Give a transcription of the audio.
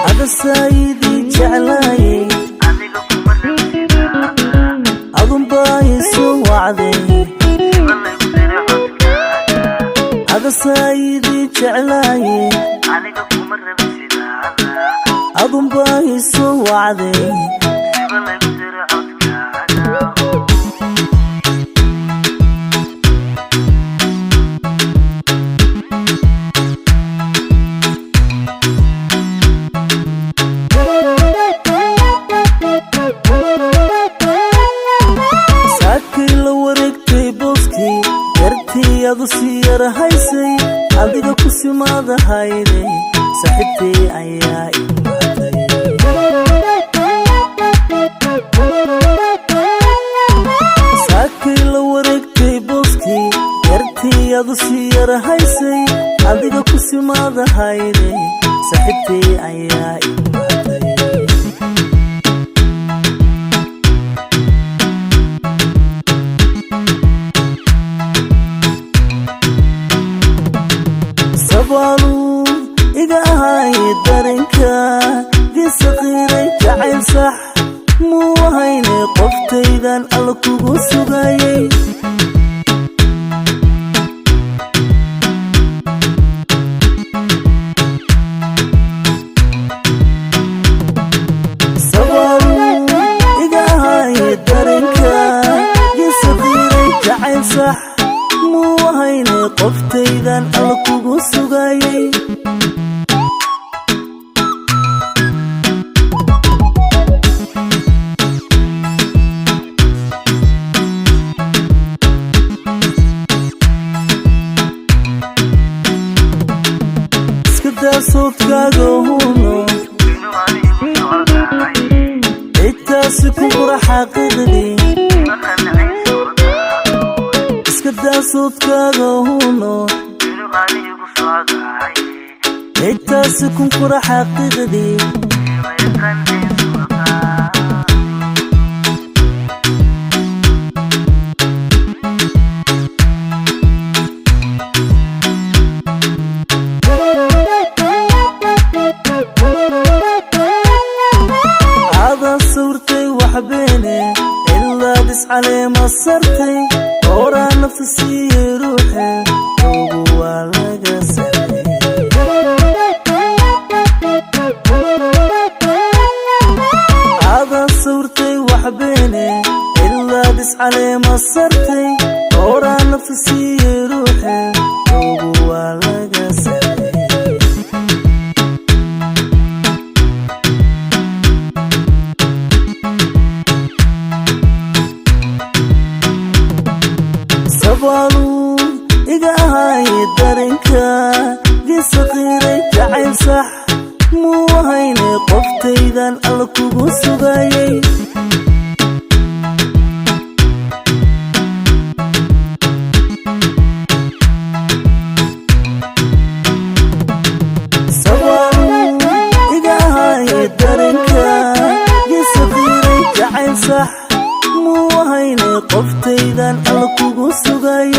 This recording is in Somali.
Adasaayidii jeclaayay, adunbaa isu wacday. Adasaayidii jeclaayay, adunbaa isu wacday. Saakay la wareegtay booskii yartii adu sii yarahaysay, adiga ku simaadahayde, saaxiibtay ayaa imaatay. Saakay la wareegtay booskii yartii adu sii yarahaysay, adiga ku simaadahayde, saaxiibtay ayaa imaatay. Sabaaluu iga ahay dareenka gisaqiiray, jacayl sax muu ahayne, qoftaydan alla kugu sugayay. Sabaaluu iga ahay dareenka gisaqiiray, jacayl sax muu ahayne, qoftaydan alla kugu sugayay. Iska daa soodkaaga huno, cidtaasi ku qura xaqiiqdii. Iska daa soodkaaga huno, cidtaasi kun qura xaqiiqdii. Aadaa sawirtay waxbeene, ilaad iscaleema sartay, horaa nafta siiyey ruuxe, ogu waa laga saray. Aadaa sawirtay waxbeene, ilaad iscaleema sartay, horaa nafta siiyey ruuxe, ogu waa laga saray. Sabaaluu iga ahay dareenka gisaqiiray, jacayl sax muu ahayne, qoftaydan alla kugu sugayay. Sabaaluu iga ahay dareenka gisaqiiray, jacayl sax muu ahayne, qoftaydan alla kugu sugayay.